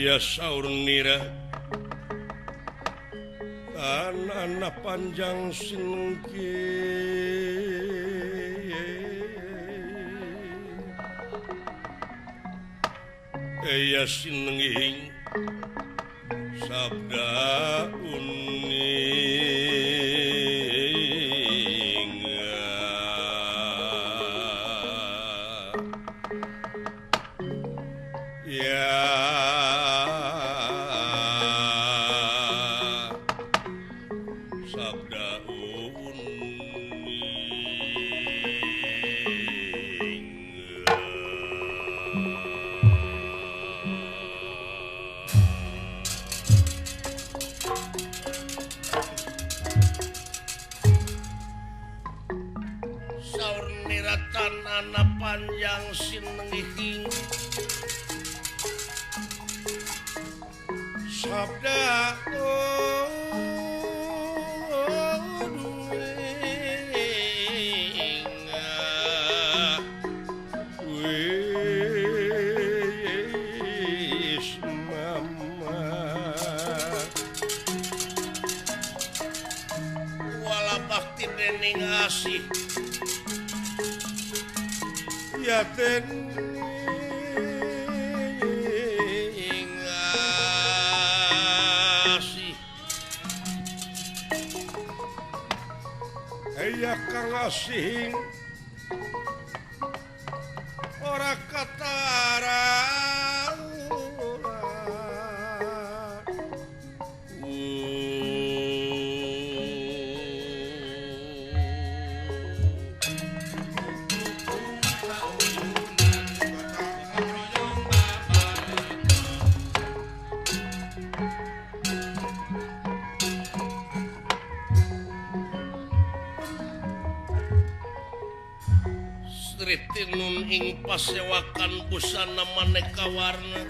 Iya saur nira tanana panjang sinungki Iya sinenging sabda uning ya sabda uning saur niratan ana panjang sinengihing sabda wis mama wala bakti dening asih ya dening asih ya kang asih ora katara Tinun ing pasewakan busana maneka warna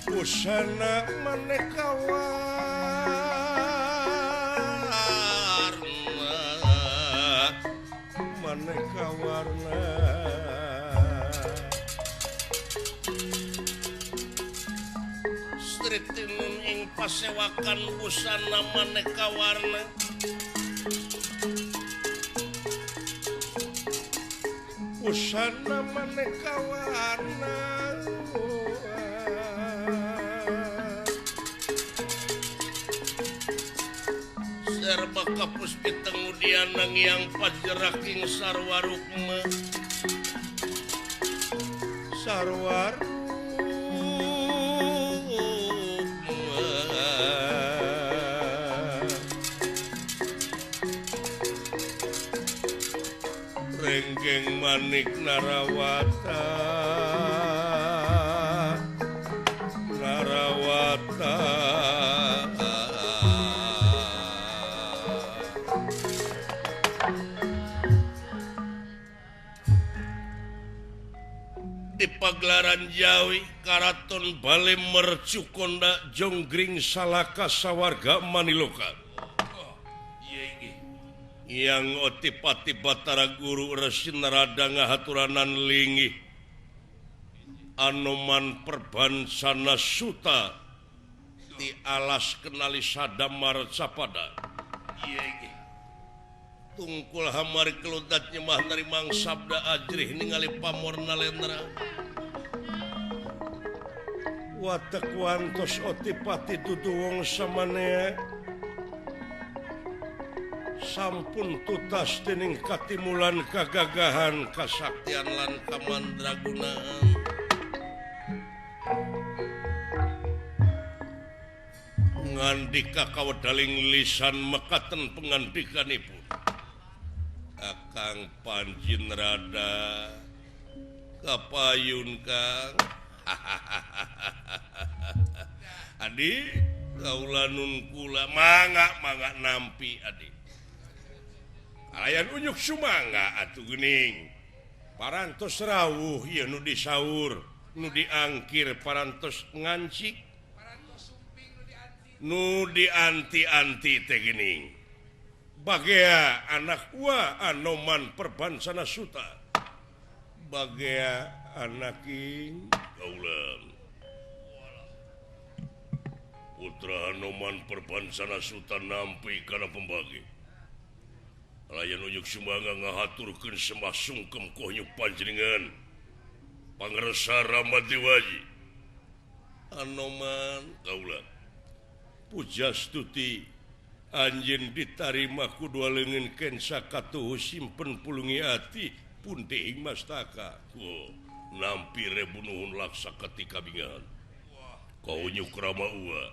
busana maneka warna maneka warna Sri tinun ing pasewakan busana maneka warna busana maneka warna serba kapus pitengudian nangiang pajeraking sarwa rukma sarwa rukma renggeng manik narawata narawata di pagelaran Jawi Karaton Bale Mercukonda Jonggring Salaka Sawarga Maniloka yang otipati Batara Guru Resi Narada ngahaturanan linggih Anoman Perbansana Suta di alas kenali Sadamar Capada tungkul hamari keludat nyemah narimang sabda ajrih ningali pamor nalendra watek wantos otipati dudu wong samanea sampun tutas dening katimulan kagagahan kasaktian lan kamandragunaan ngandika kawedaling lisan mekaten pengandikanipun Kakang Panji Narada kapayun Kang Adi kaula nun kula mangga mangga nampi adi alayan unyuk sumangga atuh geuning parantos rawuh ieu nu disaur nu diangkir parantos ngancik nu dianti-anti teh geuning bagea anak wa Anoman Perbansana Suta Bagea anaking kaulang Putra Hanoman Perbansana Sultan nampi kana pembagi. Layan unjuk sumangga ngahaturkeun sembah sungkem kohnyuk panjenengan Pangersa Rama Dewaji. Hanoman kaulang Pujastuti anjeun ditarima ku dua leungeun kensa katuhu simpen pulungi ati pun teuing mastaka. Oh, nampi rebu nuhun laksa ketika bingahan. Kau nyuk rama ua.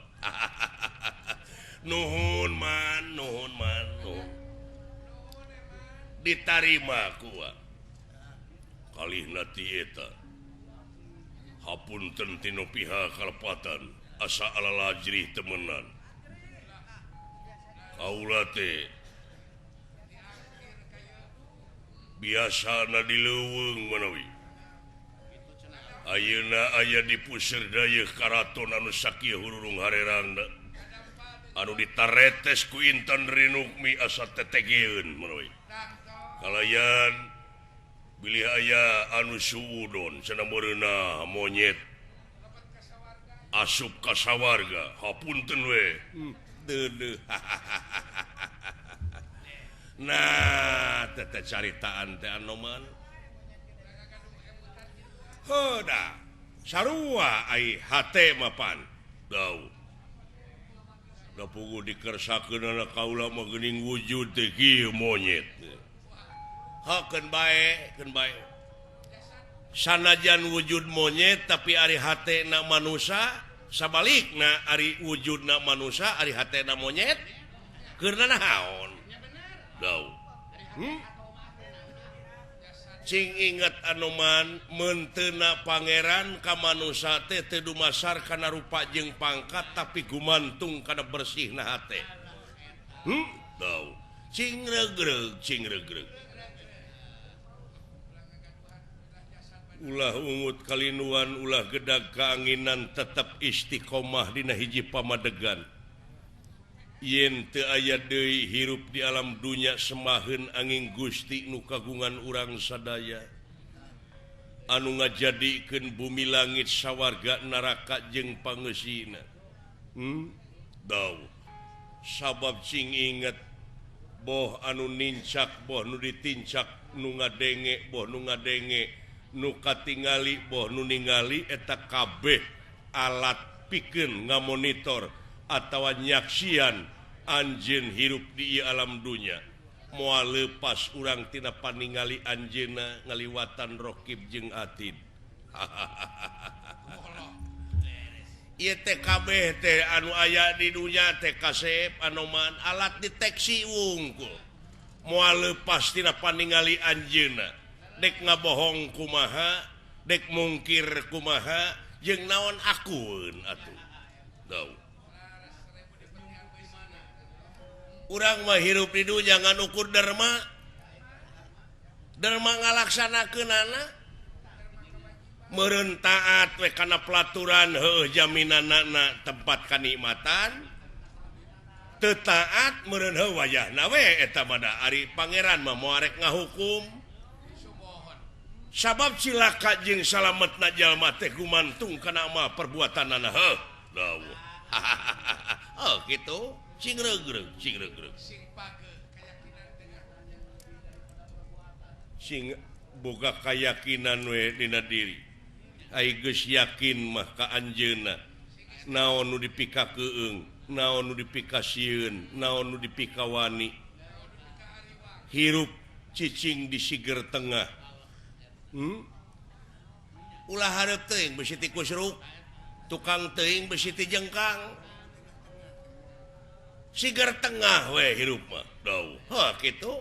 Nuhun man, nuhun man, nuhun. Ditarima kuah. Kalihna ti eta. Hapunten tinu pihak kalepatan asa ala lajrih temenan. Kaula teh biasana di leuweung manawi. Ayeuna aya di puseur dayeuh karaton anu sakieu hurung harerangna. Anu ditaretes ku Intan Rinukmi asa tetegeun manawi. Kalayan bilih aya anu suudon cenah meureunna monyet asup ka sawarga hapunten we. Deudeuh. Nah, teh caritaan teh Anoman. Heuda, sarua ai hate mapan. Dau. Da puguh dikersakeun kaula mah geuning wujud teh kieu monyet. Hakeun bae, keun bae. Sanajan wujud monyet tapi ari hatena manusa, sabalikna ari wujudna manusa, ari hatena monyet, keur naon? Dau. Cing inget Anoman menteuna pangeran ka manusa teh teu dumasar kana rupa jeung pangkat tapi gumantung kana bersihna hate. Dau. Cing regreg, cing regreg. Ulah ungut kalinuan, ulah gedag kaanginan, tetap istiqomah dina hiji pamadegan. Yen teu aya deui hirup di alam dunya semaheun angin Gusti nu kagungan urang sadaya. Anu ngajadikeun bumi langit sawarga neraka jeung pangeusina. Dau. Sabab cing inget boh anu nincak boh nu ditincak nu ngadenge boh nu ngadenge nu katingali boh nu ningali eta kabeh alat pikeun ngamonitor atawa nyaksian anjeun hirup di alam dunya. Moal leupas urang tina paningali anjeunna ngaliwatan rokib jeung atid. Ieu teh kabeh teh anu aya di dunya teh kasep Anoman alat deteksi wungkul. Moal leupas tina paningali anjeunna. Dek ngabohong kumaha, dek mungkir kumaha, jeung naon akun atuh. Dau. Urang mah hirup di dunya ngan ukur derma. Derma ngalaksanakeunana. Meureun taat we kana pelaturan heueuh jaminanana tempat kanikmatan. Teu taat meureun heuh wayahna we eta mah da ari pangeran mah moal rek ngahukum. Sabab cilaka jeung salametna jalma teh gumantung kana mah perbuatanana heuh. Dawuh. Oh kitu cing regreg, cing regreg. Sing boga kayakinan we dina diri. Ai geus yakin mah ka anjeunna. Naon nu dipikakeung, naon nu dipikasieun, naon nu dipikawani. Hirup cicing di siger tengah. Ulah hareup teuing besi ti kusruk, tukang teuing besi ti jengkang. Siger tengah we hirup mah. Dau. Heuh kitu.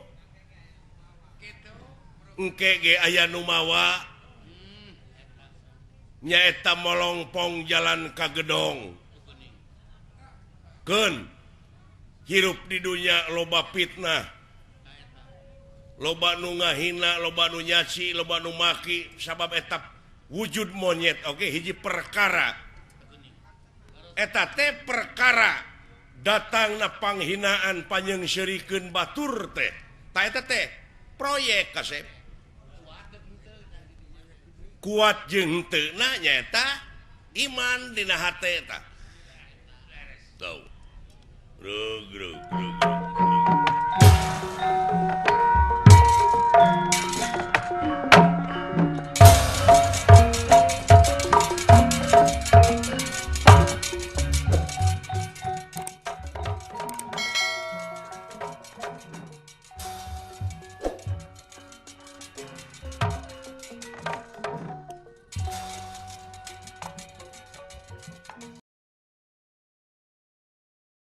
Engke ge aya nu mawa nyaeta molongpong jalan ka gedong. Keun hirup di dunya loba fitnah. Loba nu ngahina, loba nu nyaci, loba nu maki sabab eta wujud monyet oke hiji perkara. Eta teh perkara datangna panghinaan panyeungseurikeun batur teh. Ta eta teh proyek kasep. Kuat jeung teu na nyaeta iman dina hate eta. Tau. Rug rug rug.